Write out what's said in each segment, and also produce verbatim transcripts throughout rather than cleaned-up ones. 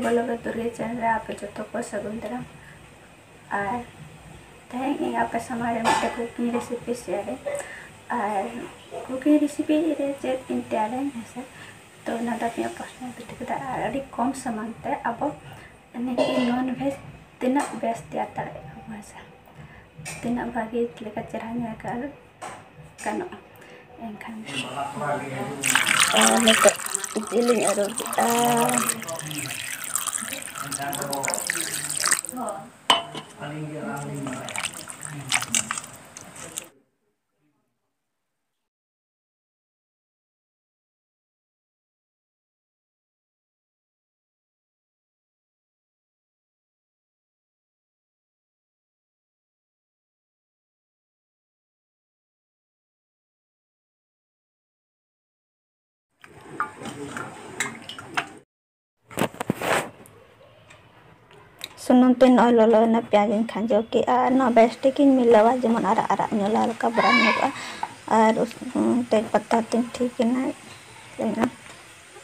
ᱵᱚᱞᱚ ᱜᱮ ᱫᱩᱨᱜᱟᱹ ᱪᱟᱸᱫ ᱨᱮ ᱟᱯᱮ ᱡᱚᱛᱚ ᱠᱚ ᱥᱟᱹᱜᱩᱱ ᱫᱟᱨᱟᱢ᱾ ᱟᱨ ᱛᱮᱦᱮᱧ ᱤᱧ ᱟᱯᱮ ᱥᱟᱢᱟᱝ ᱨᱮ ᱢᱤᱫᱴᱮᱱ cooking recipe share ᱤᱧ᱾ ᱟᱨ cooking recipe ᱨᱮ ᱪᱮᱫ ᱤᱧ ᱛᱮᱭᱟᱨᱟᱹᱧ ᱦᱮᱸᱥᱮ, ᱛᱚ ᱚᱱᱟ ᱫᱚ ᱤᱧᱟᱹᱜ personal video ᱠᱟᱱᱟ᱾ ᱟᱨ ᱟᱹᱰᱤ ᱠᱚᱢ ᱥᱟᱢᱟᱱ ᱛᱮ ᱟᱵᱚ ᱱᱤᱭᱟᱹ non veg ᱛᱤᱱᱟᱹᱜ ᱵᱮᱥ ᱛᱮᱭᱟᱨ ᱫᱟᱲᱮᱭᱟᱜᱼᱟ ᱵᱚᱱ ᱦᱮᱸᱥᱮ, ᱛᱤᱱᱟᱹᱜ ᱵᱷᱟᱜᱮ ᱞᱮᱠᱟ ᱪᱮᱦᱨᱟ ᱧᱮᱞ ᱜᱟᱱᱚᱜᱼᱟ᱾ ᱮᱱᱠᱷᱟᱱ ᱟᱨ ᱱᱤᱛᱚᱜ ᱡᱤᱞᱤᱧ ᱟᱹᱨᱩᱵᱮᱜᱼᱟ᱾ ᱥᱩᱱᱩᱢ ᱛᱤᱧ ᱱᱚᱜᱼᱚᱭ ᱞᱚᱞᱚᱭᱮᱱᱟ, ᱯᱮᱸᱭᱟᱡᱽ ᱤᱧ ᱠᱷᱟᱸᱡᱚ ᱠᱮᱜᱼᱟ᱾ ᱟᱨ ᱱᱚᱣᱟ ᱵᱮᱥ ᱴᱷᱤᱠ ᱤᱧ ᱢᱤᱞᱟᱹᱣᱟ, ᱡᱮᱢᱚᱱ ᱟᱨᱟᱜ ᱟᱨᱟᱜ ᱧᱚᱜ ᱞᱟᱦᱟ ᱞᱮᱠᱟ brown ᱧᱚᱜᱚᱜᱼᱟ᱾ ᱟᱨ ᱩᱥ-, ᱛᱮᱡᱽ ᱯᱟᱛᱟ ᱛᱤᱧ ᱴᱷᱤᱠ ᱮᱱᱟ᱾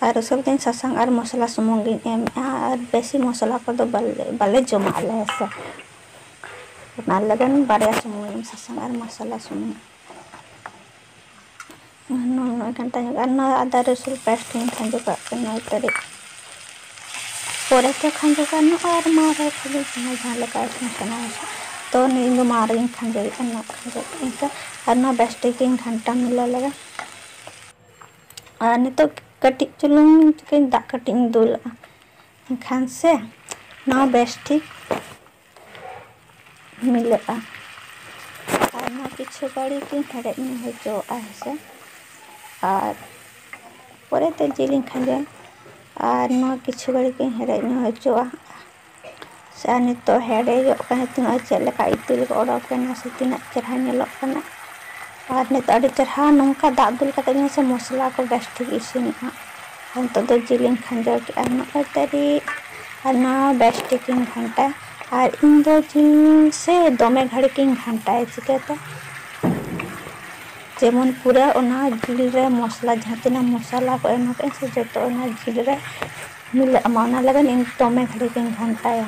ᱟᱨ ᱩᱥᱟᱹᱨ ᱛᱤᱧ ᱥᱟᱥᱟᱝ ᱟᱨ ᱢᱚᱥᱞᱟ ᱥᱩᱢᱩᱝ ᱜᱤᱧ ᱮᱢᱮᱜᱼᱟ, ᱟᱨ ᱵᱮᱥᱤ ᱢᱚᱥᱞᱟ ᱠᱚᱫᱚ ᱵᱟᱞᱮ, ᱵᱟᱞᱮ ᱡᱚᱢᱟ ᱟᱞᱮ ᱦᱮᱸᱥᱮ᱾ ᱚᱱᱟ ᱞᱟᱹᱜᱤᱫ ᱵᱟᱨᱭᱟ ᱥᱩᱢᱩᱝ ᱤᱧ ᱥᱟᱥᱟᱝ ᱟᱨ ᱢᱚᱥᱞᱟ ᱥᱩᱢᱩᱝ᱾ ᱱᱚᱜᱼᱚᱭ ᱜᱷᱟᱱᱴᱟ ᱧᱚᱜ, ᱟᱨ ᱱᱚᱣᱟ ᱟᱫᱟ ᱨᱟᱹᱥᱩᱱ paste ᱦᱚᱸᱧ ᱠᱷᱟᱸᱡᱚ ᱠᱟᱜ ᱠᱟᱱᱟ ᱛᱟᱹᱨᱤᱡ᱾ ᱯᱚᱨᱮᱛᱮ ᱠᱷᱟᱸᱡᱚ ᱜᱟᱱᱚᱜᱼᱟ, ᱟᱨ ᱢᱟᱲᱟᱝ ᱨᱮ ᱠᱷᱟᱹᱞᱤ ᱡᱟᱦᱟᱸ, ᱡᱟᱦᱟᱸ ᱞᱮᱠᱟ ᱤᱥᱤᱱ ᱥᱟᱱᱟ ᱦᱚᱲ᱾ ᱛᱚ ᱱᱤᱭᱟᱹ ᱫᱚ ᱢᱟᱲᱟᱝ ᱨᱮᱜᱮᱧ ᱠᱷᱟᱸᱡᱚᱭᱮᱫᱼᱟ, ᱱᱚᱣᱟ ᱠᱷᱟᱸᱡᱚ ᱤᱱᱠᱟᱹ᱾ ᱟᱨ ᱱᱚᱣᱟ ᱵᱮᱥ ᱴᱷᱤᱠ ᱤᱧ ᱜᱷᱟᱱᱴᱟ ᱢᱤᱞᱟᱹᱣ ᱞᱮᱜᱮ᱾ ᱟᱨ ᱱᱤᱛᱚᱜ ᱠᱟᱹᱴᱤᱡ ᱪᱩᱞᱩᱝ ᱪᱤᱠᱟᱹᱧ, ᱫᱟᱜ ᱠᱟᱹᱴᱤᱡ ᱤᱧ ᱫᱩᱞᱟᱜᱼᱟ, ᱮᱱᱠᱷᱟᱱ ᱥᱮ ᱱᱚᱣᱟ ᱵᱮᱥ ᱴᱷᱤᱠ ᱢᱤᱞᱟᱹᱜᱼᱟ᱾ ᱟᱨ ᱱᱚᱣᱟ ᱠᱤᱪᱷᱩ ᱜᱷᱟᱹᱲᱤᱡ ᱤᱧ ᱦᱮᱰᱮᱡ ᱧᱚᱜ ᱦᱚᱪᱚᱣᱟᱜᱼᱟ ᱦᱮᱸᱥᱮ᱾ ᱟᱨ ᱯᱚᱨᱮᱛᱮ ᱡᱤᱞᱤᱧ ᱠᱷᱟᱸᱡᱚᱭᱟ᱾ ᱟᱨ ᱱᱚᱣᱟ ᱠᱤᱪᱷᱩ ᱜᱷᱟᱹᱲᱤᱡ ᱤᱧ ᱦᱮᱰᱮᱡ ᱧᱚᱜ ᱦᱚᱪᱚᱣᱟᱜᱼᱟ᱾ ᱥᱮ ᱟᱨ ᱱᱤᱛᱚᱜ ᱦᱮᱰᱮᱡᱚᱜ ᱠᱟᱱᱟ, ᱛᱤᱱᱟᱹᱜ ᱪᱮᱫ ᱞᱮᱠᱟ ᱤᱛᱤᱞ ᱠᱚ ᱚᱰᱚᱠ ᱮᱱᱟ ᱥᱮ ᱛᱤᱱᱟᱹᱜ ᱪᱮᱦᱨᱟ ᱧᱮᱞᱚᱜ ᱠᱟᱱᱟ᱾ ᱟᱨ ᱱᱤᱛᱚᱜ ᱟᱹᱰᱤ ᱪᱮᱦᱨᱟ ᱱᱚᱝᱠᱟ ᱫᱟᱜ ᱫᱩᱞ ᱠᱟᱛᱮ ᱧᱮᱞ ᱥᱮ ᱢᱚᱥᱞᱟ ᱠᱚ ᱵᱮᱥ ᱴᱷᱤᱠ ᱤᱥᱤᱱᱚᱜᱼᱟ᱾ ᱟᱨ ᱱᱤᱛᱚᱜ ᱫᱚ ᱡᱤᱞᱤᱧ ᱠᱷᱟᱸᱡᱚ ᱠᱮᱜᱼᱟ, ᱱᱚᱜᱼᱚᱭ ᱛᱟᱹᱨᱤᱡ᱾ ᱟᱨ ᱱᱚᱣᱟ ᱵᱮᱥ ᱴᱷᱤᱠᱤᱧ ᱜᱷᱟᱱᱴᱟᱭᱟ᱾ ᱟᱨ ᱤᱧ ᱫᱚ ᱡᱤᱞ ᱥᱮ ᱫᱚᱢᱮ ᱜᱷᱟᱹᱲᱤᱡ ᱤᱧ ᱜᱷᱟᱱᱴᱟᱭᱟ, ᱪᱤᱠᱟᱹᱛᱮ? ᱡᱮᱢᱚᱱ ᱯᱩᱨᱟᱹ ᱚᱱᱟ ᱡᱤᱞ ᱨᱮ ᱢᱚᱥᱞᱟ, ᱡᱟᱦᱟᱸ ᱛᱤᱱᱟᱹᱜ ᱢᱚᱥᱞᱟ ᱠᱚ ᱮᱢ ᱟᱠᱟᱫᱟᱹᱧ ᱥᱮ, ᱡᱚᱛᱚ ᱚᱱᱟ ᱡᱤᱞ ᱨᱮ ᱢᱤᱞᱟᱹᱜ ᱢᱟ, ᱚᱱᱟ ᱞᱟᱹᱜᱤᱫ ᱤᱧ ᱫᱚᱢᱮ ᱜᱷᱟᱹᱲᱤᱡ ᱤᱧ ᱜᱷᱟᱱᱴᱟᱭᱟ᱾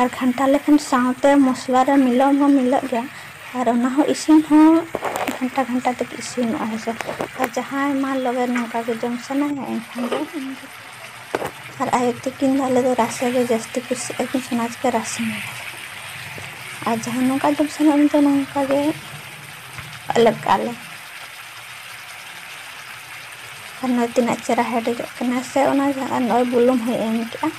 ᱟᱨ ᱜᱷᱟᱱᱴᱟ ᱞᱮᱠᱷᱟᱱ ᱥᱟᱶᱛᱮ ᱢᱚᱥᱞᱟ ᱨᱮ ᱢᱤᱞᱟᱹᱣ ᱢᱟ ᱢᱤᱞᱟᱹᱜ ᱜᱮᱭᱟ, ᱟᱨ ᱚᱱᱟ ᱦᱚᱸ ᱤᱥᱤᱱ ᱦᱚᱸ ᱜᱷᱟᱱᱴᱟ ᱜᱷᱟᱱᱴᱟ ᱛᱮᱜᱮ ᱤᱥᱤᱱᱚᱜᱼᱟ, ᱦᱮᱸ ᱥᱮ᱾ ᱟᱨ ᱡᱟᱦᱟᱸᱭ ᱢᱟ ᱞᱚᱜᱮ ᱱᱚᱝᱠᱟ ᱜᱮ ᱡᱚᱢ ᱥᱟᱱᱟᱭᱟ, ᱮᱱᱠᱷᱟᱱ ᱫᱚ ᱟᱨ ᱟᱭᱳ ᱛᱤᱠᱤᱱ ᱫᱚ ᱟᱞᱮ ᱫᱚ ᱨᱟᱥᱮ ᱜᱮ ᱡᱟᱹᱥᱛᱤ ᱠᱩᱥᱤᱭᱟᱜᱼᱟ ᱠᱤᱱ, ᱚᱱᱟ ᱪᱤᱠᱟᱹ ᱨᱟᱥᱮ ᱢᱮ᱾ ᱟᱨ ᱡᱟᱦᱟᱸᱭ ᱱᱚᱝᱠᱟ ᱡᱚᱢ ᱥᱟᱱᱟ, ᱩᱱᱤ ᱫᱚ ᱱᱚᱝᱠᱟ ᱜᱮ ᱟᱞᱟᱜᱽ ᱠᱟᱜᱼᱟ ᱞᱮ᱾ ᱟᱨ ᱱᱚᱜᱼᱚᱭ ᱛᱤᱱᱟᱹᱜ ᱪᱮᱦᱨᱟ ᱦᱮᱰᱮᱡᱚᱜ ᱠᱟᱱᱟ ᱥᱮ, ᱚᱱᱟ ᱡᱟᱦᱟᱸ ᱱᱚᱜᱼᱚᱭ ᱵᱩᱞᱩᱝ ᱦᱚᱸᱧ ᱮᱢ ᱠᱮᱜᱼᱟ᱾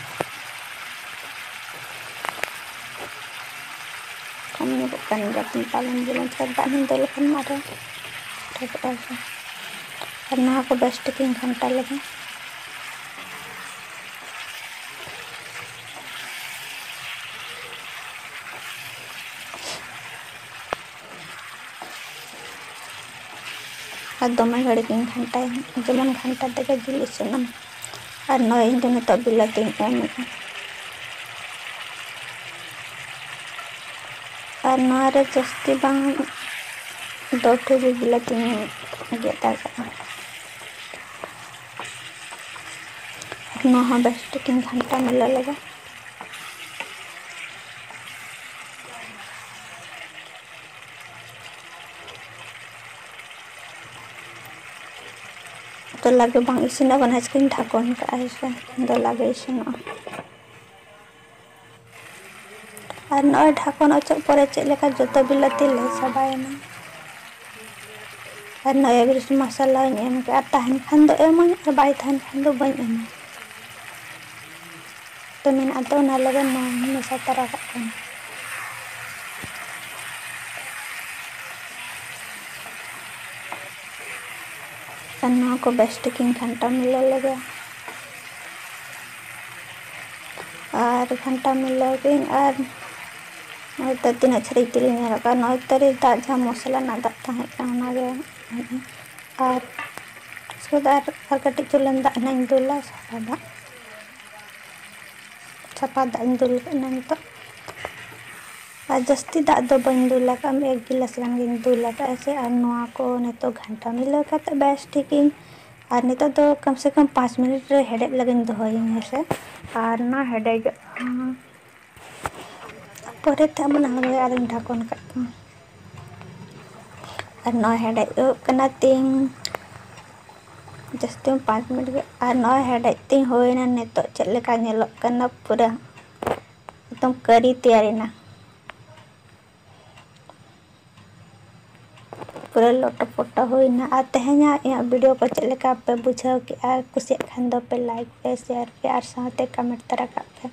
ᱠᱚᱢ ᱧᱚᱜᱚᱜ ᱠᱟᱱ ᱜᱮᱭᱟ, ᱯᱟᱞᱮᱱ ᱵᱩᱞᱩᱝ ᱛᱷᱚᱲᱟ ᱫᱟᱜ ᱤᱧ ᱫᱩᱞ ᱞᱮᱠᱷᱟᱱ ᱢᱟ ᱟᱨᱚ ᱦᱮᱰᱮᱡᱚᱜᱼᱟ ᱥᱮ᱾ ᱟᱨ ᱱᱚᱣᱟ ᱠᱚ ᱵᱮᱥ ᱴᱷᱤᱠᱤᱧ ᱜᱷᱟᱱᱴᱟ ᱞᱮᱜᱮ᱾ ᱟᱨ ᱫᱚᱢᱮ ᱜᱷᱟᱹᱲᱤᱡ ᱤᱧ ᱜᱷᱟᱱᱴᱟᱭᱟ, ᱡᱮᱢᱚᱱ ᱜᱷᱟᱱᱴᱟ ᱛᱮᱜᱮ ᱡᱤᱞ ᱤᱥᱤᱱᱚᱜ ᱢᱟ᱾ ᱟᱨ ᱱᱚᱜᱼᱚᱭ ᱤᱧ ᱫᱚ ᱱᱤᱛᱚᱜ ᱵᱤᱞᱟᱹᱛᱤᱧ ᱮᱢᱮᱜᱼᱟ᱾ ᱟᱨ ᱱᱚᱣᱟ ᱨᱮ ᱡᱟᱹᱥᱛᱤ ᱵᱟᱝ ᱫᱚ ᱴᱷᱤᱠ ᱜᱮ ᱵᱤᱞᱟᱹᱛᱤᱧ ᱜᱮᱫ ᱟᱠᱟᱫᱼᱟ᱾ ᱱᱚᱣᱟ ᱦᱚᱸ ᱵᱮᱥ ᱴᱷᱤᱠᱤᱧ ᱜᱷᱟᱱᱴᱟ ᱢᱤᱞᱟᱹᱣ ᱞᱮᱜᱮ᱾ ᱛᱚ ᱞᱟᱜᱮ ᱵᱟᱝ ᱤᱥᱤᱱᱚᱜ ᱠᱟᱱᱟ, ᱪᱤᱠᱟᱹᱧ ᱰᱷᱟᱠᱚᱱ ᱠᱟᱜᱼᱟ, ᱦᱮᱸ ᱥᱮ? ᱫᱚ ᱞᱟᱜᱮ ᱤᱥᱤᱱᱚᱜᱼᱟ᱾ ᱟᱨ ᱱᱚᱜᱼᱚᱭ ᱰᱷᱟᱠᱚᱱ ᱚᱪᱚᱜ ᱯᱚᱨᱮ ᱪᱮᱫ ᱞᱮᱠᱟ ᱡᱚᱛᱚ ᱵᱤᱞᱟᱹᱛᱤ ᱞᱮ ᱪᱟᱵᱟᱭᱮᱱᱟ᱾ ᱟᱨ ᱱᱚᱜᱼᱚᱭ ᱮᱵᱷᱨᱮᱥᱴ ᱢᱚᱥᱞᱟᱧ ᱮᱢ ᱠᱮᱜᱼᱟ, ᱛᱟᱦᱮᱱ ᱠᱷᱟᱱ ᱫᱚ ᱮᱢᱟᱹᱧ, ᱟᱨ ᱵᱟᱭ ᱛᱟᱦᱮᱱ ᱠᱷᱟᱱ ᱫᱚ ᱵᱟᱹᱧ ᱮᱢᱟ᱾ ᱛᱚ ᱢᱮᱱᱟᱜᱼᱟ, ᱛᱚ ᱚᱱᱟ ᱞᱟᱹᱜᱤᱫ ᱱᱚᱣᱟᱧ ᱢᱮᱥᱟ ᱛᱟᱨᱟ ᱠᱟᱜ ᱠᱟᱱᱟ᱾ ᱟᱨ ᱱᱚᱣᱟ ᱠᱚ ᱵᱮᱥ ᱴᱷᱤᱠᱤᱧ ᱜᱷᱟᱱᱴᱟ ᱢᱤᱞᱟᱹᱣ ᱞᱮᱜᱮ᱾ ᱟᱨ ᱜᱷᱟᱱᱴᱟ ᱢᱤᱞᱟᱹᱣ ᱠᱤᱧ ᱟᱨ ᱱᱚᱜᱼᱚᱭ ᱛᱚ ᱛᱤᱱᱟᱹᱜ ᱪᱷᱟᱹᱨᱤ ᱛᱮᱞᱤᱧ ᱧᱮᱞᱚᱜ ᱠᱟᱱᱟ, ᱱᱚᱜᱼᱚᱭ ᱛᱚ ᱫᱟᱜ, ᱡᱟᱦᱟᱸ ᱢᱚᱥᱞᱟ ᱨᱮᱱᱟᱜ ᱫᱟᱜ ᱛᱟᱦᱮᱸ ᱠᱟᱱᱟ, ᱚᱱᱟᱜᱮ᱾ ᱟᱨ ᱩᱥᱠᱮ ᱵᱟᱫ ᱟᱨ, ᱟᱨ ᱠᱟᱹᱴᱤᱡ ᱪᱩᱞᱩᱝ ᱫᱟᱜ ᱱᱟᱜ ᱤᱧ ᱫᱩᱞᱟ, ᱥᱟᱯᱷᱟ ᱫᱟᱜ, ᱥᱟᱯᱷᱟ ᱫᱟᱜ ᱤᱧ ᱫᱩᱞ ᱠᱟᱜᱼᱟ ᱱᱤᱛᱚᱜ᱾ ᱟᱨ ᱡᱟᱹᱥᱛᱤ ᱫᱟᱜ ᱫᱚ ᱵᱟᱹᱧ ᱫᱩᱞ ᱟᱠᱟᱫᱼᱟ, ᱢᱤᱫ ᱮᱠ ᱜᱤᱞᱟᱹᱥ ᱜᱟᱱ ᱜᱤᱧ ᱫᱩᱞ ᱟᱠᱟᱫᱼᱟ ᱥᱮ᱾ ᱟᱨ ᱱᱚᱣᱟ ᱠᱚ ᱱᱤᱛᱚᱜ ᱜᱷᱟᱱᱴᱟ ᱢᱤᱞᱟᱹᱣ ᱠᱟᱛᱮ ᱵᱮᱥ ᱴᱷᱤᱠ ᱤᱧ ᱟᱨ ᱱᱤᱛᱚᱜ ᱫᱚ ᱠᱚᱢ ᱥᱮ ᱠᱚᱢ ᱯᱟᱸᱪ ᱢᱤᱱᱤᱴ ᱨᱮ ᱦᱮᱰᱮᱡ ᱞᱟᱹᱜᱤᱫ ᱤᱧ ᱫᱚᱦᱚᱭᱟᱹᱧ ᱦᱮᱸᱥᱮ᱾ ᱟᱨ ᱱᱚᱣᱟ ᱦᱮᱰᱮᱡᱚᱜ ᱠᱟᱱᱟ᱾ ᱯᱚᱨᱮ ᱛᱮ ᱟᱢ ᱚᱱᱟ ᱦᱚᱞᱚᱭᱟ ᱟᱨᱤᱧ ᱰᱷᱟᱠᱚᱱ ᱠᱟᱜ ᱠᱟᱱᱟ᱾ ᱟᱨ ᱱᱚᱣᱟ ᱦᱮᱰᱮᱡᱚᱜ ᱠᱟᱱᱟ ᱛᱤᱧ ᱡᱟᱹᱥᱛᱤ ᱯᱟᱸᱪ ᱢᱤᱱᱤᱴ ᱜᱮ᱾ ᱟᱨ ᱱᱚᱣᱟ ᱦᱮᱰᱮᱡ ᱛᱤᱧ ᱦᱩᱭᱱᱟ᱾ ᱱᱤᱛᱚᱜ ᱪᱮᱫ ᱞᱮᱠᱟ ᱧᱮᱞᱚᱜ ᱠᱟᱱᱟ, ᱯᱩᱨᱟᱹ ᱮᱠᱫᱚᱢ ᱠᱟᱹᱨᱤ ᱛᱮᱭᱟᱨᱮᱱᱟ᱾ ᱯᱩᱨᱟᱹ ᱞᱚᱴᱚ ᱯᱚᱴᱚ ᱦᱩᱭᱱᱟ᱾ ᱟᱨ ᱛᱮᱦᱮᱧᱟᱜ ᱤᱧᱟᱹᱜ ᱵᱷᱤᱰᱤᱭᱳ ᱠᱚ ᱪᱮᱫ ᱞᱮᱠᱟ ᱯᱮ ᱵᱩᱡᱷᱟᱹᱣ ᱠᱮᱜᱼᱟ? ᱠᱩᱥᱤᱭᱟᱜ ᱠᱷᱟᱱ ᱫᱚ ᱯᱮ ᱞᱟᱭᱤᱠ ᱯᱮ, ᱥᱮᱭᱟᱨ ᱯᱮ ᱟᱨ ᱥᱟᱶᱛᱮ ᱠᱚᱢᱮᱱᱴ ᱛᱟᱨᱟ ᱠᱟᱜ ᱯᱮ᱾